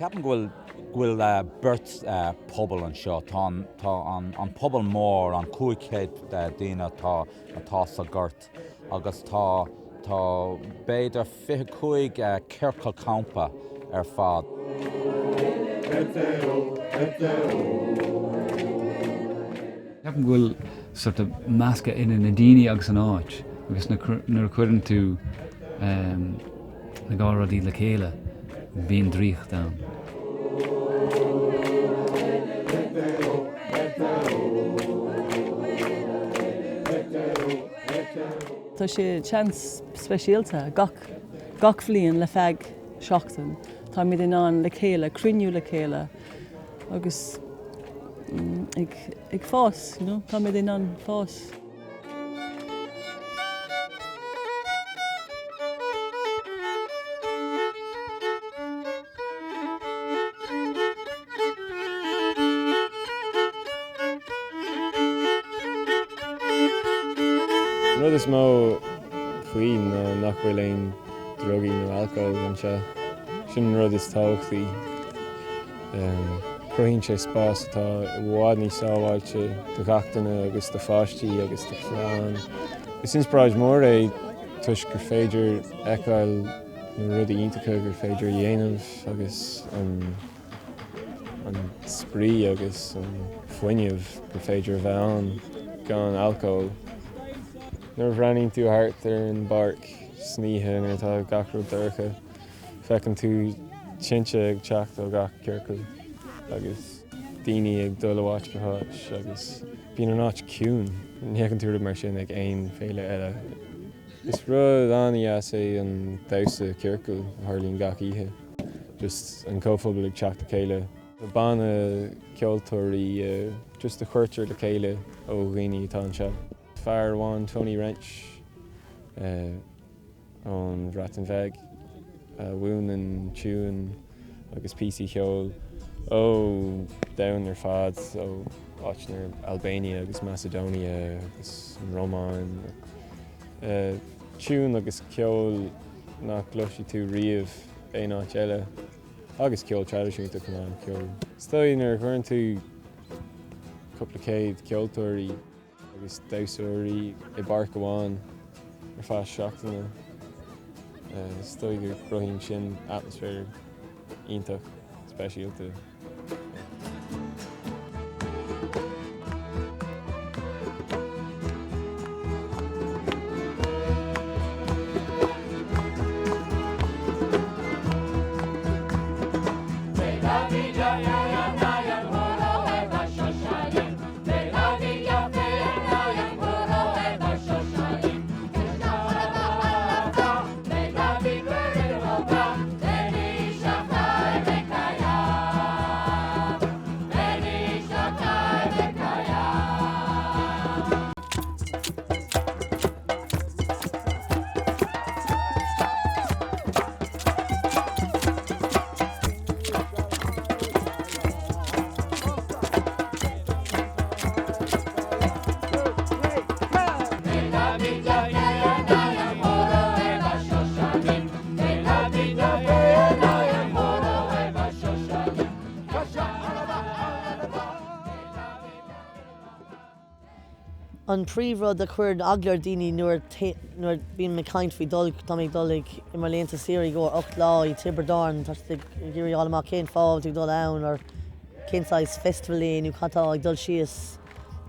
Ceapaim go bhfuil go bhfuil beirt pobal anseo. Tá an tá an an pobal mór, an 500 daoine atá atá sa Ghort agus tá tá b'fhéidir 25 ciorcal campa ar fad. Ceapaim go bhfuil sort of meascadh idir na daoine agus an áit agus nuair a chuireann tú na dhá rudaí le chéile bíonn draíocht ann. Tá sé seans speisialta gach gach bhliain le feadh seachtain. Táimid in ann le chéile, cruinniú le chéile agus ag ag fás, you know, táimid in ann fás. An rud is mó faoi ná nach bhfuil aon drugaí nó alcól anseo. Sin an rud is tábhachtaí. Cruthaíonn sé spás atá i bhfad níos sábháilte do ghach duine agus do pháistí agus do chlann. Is inspioráid mhór é toisc gur féidir fheiceáil na rudaí iontacha gur féidir a dhéanamh agus an an spraoi agus an fuinneamh gur féidir a bheith ann gan alcól. Nuair a bhreathnaíonn tú thart ar an bpáirc san oíche nuair atá gach rud dorcha, feiceann tú tinte ag teacht ó gach ciorcal agus daoine ag dul ó áit go háit agus bíonn an áit ciúin. Ní fheiceann tú rud mar sin ag aon féile eile. Is rud an-deas é an damhsa ciorcail a tharlaíonn gach oíche. Just an comhphobal ag teacht le chéile. Banna ceoltóirí just a chuirtear le chéile ó dhaoine atá anseo. Fear amháin, Tony Wrench, ón Bhreatain Bheag, a mhúineann tiúin agus píosaí cheoil ó domhan ar fad, ó áiteanna Albania agus Macedonia agus an Rómáin. Tiúin agus ceol nach gcloisfidh tú riamh aon áit eile agus ceol traidisiúnta chomh maith, ceol. Is dóigh nuair a chuireann tú cúpla céad ceoltóirí agus damhsóirí i bpáirc amháin ar feadh seachtaine, is dóigh go gcruthaíonn sin atmaisféar iontach speisialta. An príomhrud a chuireann eagla ar daoine nuair nuair bím ag caint faoi dul, tá mé ag dul ag i mo laethanta saoire i gcomhair 8 lá i Tiobraid Árann, tá siad ag iarraidh fháil amach cén fáth a bhfuil tú ag dul ann or cén saghas festival é nó cad tá ag dul síos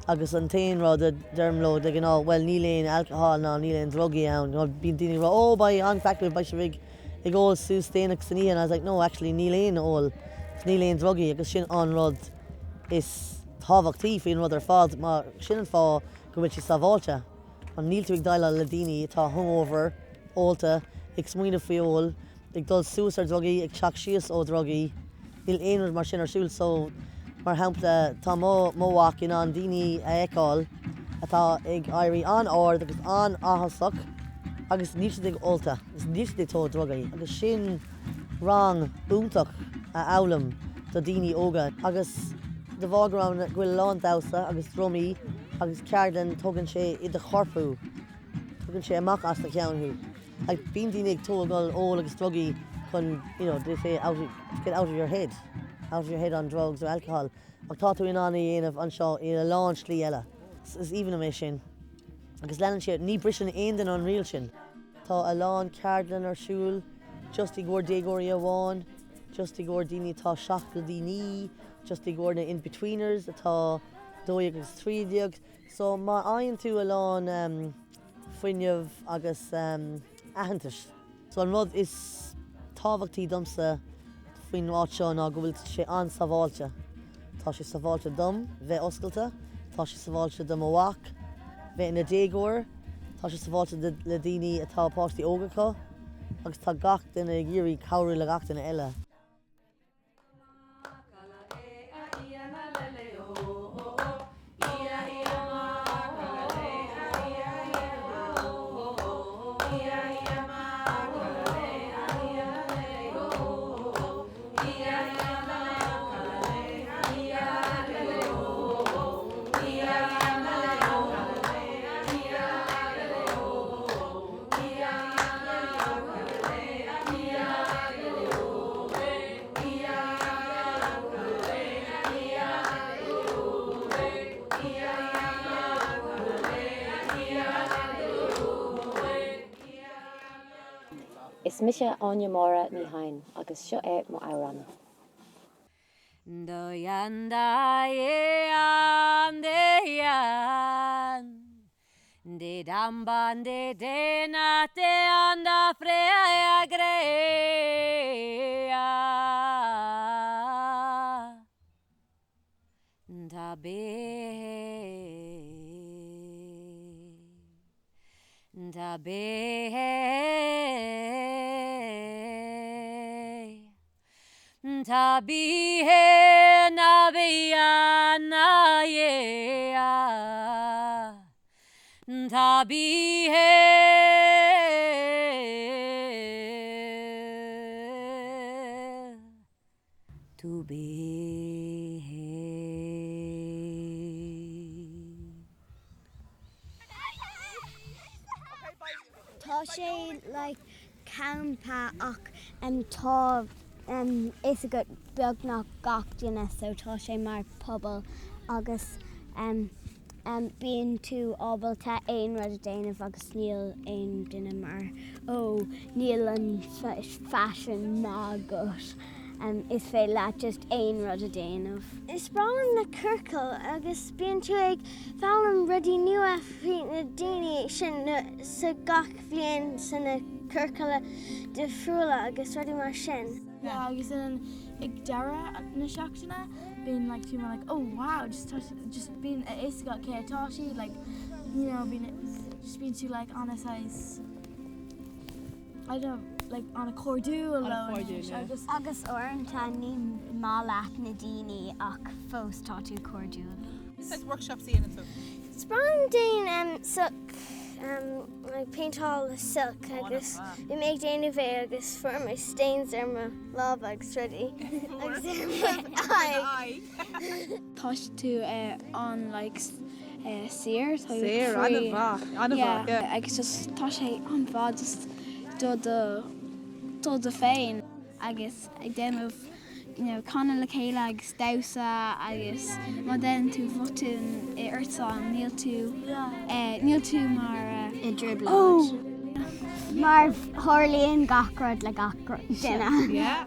agus an t-aon rud a deirim leo de ghnáth, bhuel níl aon alcohol ná níl aon drugaí ann. Bíonn daoine ag rá oh beidh an-chraic agaibh, beidh sibh ag ag ól suas déanach san oíche and I was like no actually níl aon ól agus níl aon drugaí agus sin an rud is tábhachtaí faoin rud ar fad mar sin an fáth go bhfuil sé sábháilte mar níl tú ag déileáil le daoine atá hungover, ólta, ag smaoineamh faoi ól, ag dul suas ar drugaí, ag teacht síos ó dhrugaí, níl aon rud mar sin ar siúl so mar shampla tá mo mo mhac in ann daoine a fheiceáil atá ag éirí an-ard agus an-áthasach agus níl siad ag ólta agus níl siad ag tógáil drugaí agus sin rang iontach a fhoghlaim do daoine óga agus de bharr go raibh go bhfuil a lán damhsa agus drumaí agus ceardlann tógann sé i do chorp thú, tógann sé amach as do cheann thú. Like bíonn daoine ag tógáil ól agus drugaí. chun you know they say out to get out of your head, out of your head on drugs or alcohol ach tá tú in ann é a dhéanamh anseo i a lán slí eile. Is aoibhinn liom é sin. Agus leanann sé, ní briseann aon duine an riail sin. Tá a lán ceardlann ar siúl just i gcomhair déagóirí amháin, just i gcomhair daoine atá 7 go dtí 9, just i gcomhair na in-betweeners atá 12 agus 13. So má fhaigheann tú a lán fuinneamh agus aitheantais. So an rud is tábhachtaí domsa faoin áit seo ná go bhfuil sé an-sábháilte. Tá sé sábháilte dom bheith oscailte, tá sé sábháilte do mo mhac bheith ina déagóir, tá sé sábháilte le daoine atá páistí óga acu agus tá gach duine ag iarraidh cabhrú le gach duine eile. Is mise Áine Máire Ní Chadhain agus seo é mo amhrán. Tá sé like campa ach tá fhios agat beagnach gach duine so tá sé mar pobal agus bíonn tú ábalta aon rud a déanamh agus níl aon duine mar ó níl an faisean maith agat. Is féidir leat just aon rud a déanamh. Is breá liom na ciorcail agus bíonn tú ag foghlaim rudaí nua faoi na daoine sin sa gach bhliain sa na ciorcail difriúla agus rudaí mar sin. Yeah agus then ag deireadh na seachtaine bíonn like tú mar like oh wow just tá just bíonn a fhios agat cé atá siad like you know bíonn just bíonn tú like an-saghas I don't know, like an-chairdiúil leo anois agus. Agus uaireanta ní maith leat na daoine ach fós tá tú cairdiúil. Cén saghas workshops a dhéanann tú? Is breá liom déanamh silk, like péinteáil silk agus bhí mé ag déanamh é agus fuair mé stains ar mo lámha agus rudaí agus ar m'aghaidh. Tá tú an like saor, tá tú Saor, free. an-mhaith, an-mhaith, Yeah, yeah. agus just tá sé an-mhaith just do do do do féin agus ag déanamh you know canadh le chéile agus damhsa agus má déanann tú botún ortsa níl tú níl tú mar I dtrioblóid. Oh! Mar tharlaíonn gach rud le gach duine. Yeah.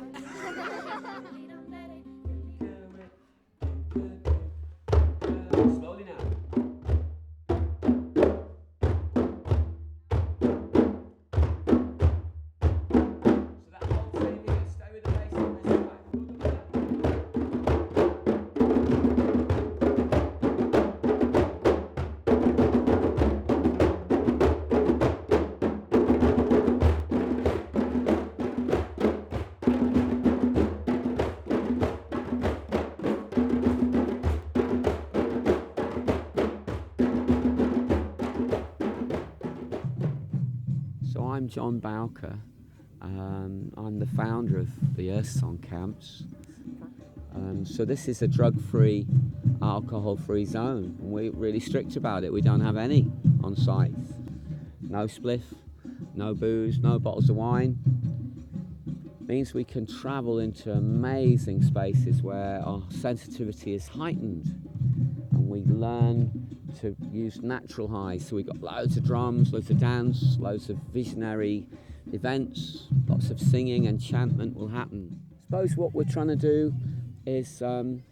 So I'm John Bowker. Um, I'm the founder of the Earth Song Camps. Um, so this is a drug-free, alcohol-free zone. And we're really strict about it. We don't have any on site. No spliff, no booze, no bottles of wine. Means we can travel into amazing spaces where our sensitivity is heightened and we learn to use natural highs. So we've got loads of drums, loads of dance, loads of visionary events, lots of singing, enchantment will happen. I suppose what we're trying to do is um,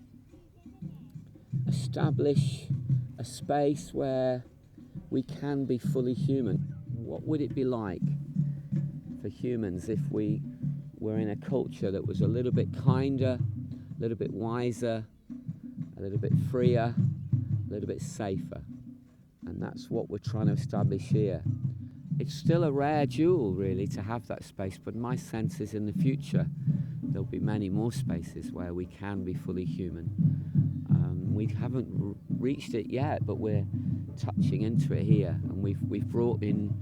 establish a space where we can be fully human. What would it be like for humans if we were in a culture that was a little bit kinder, a little bit wiser, a little bit freer, a little bit safer? And that's what we're trying to establish here. It's still a rare jewel, really, to have that space, but my sense is in the future there'll be many more spaces where we can be fully human. Um, we haven't reached it yet, but we're touching into it here, and we've, we've brought in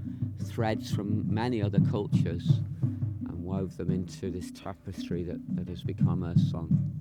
threads from many other cultures and wove them into this tapestry that, that has become a song.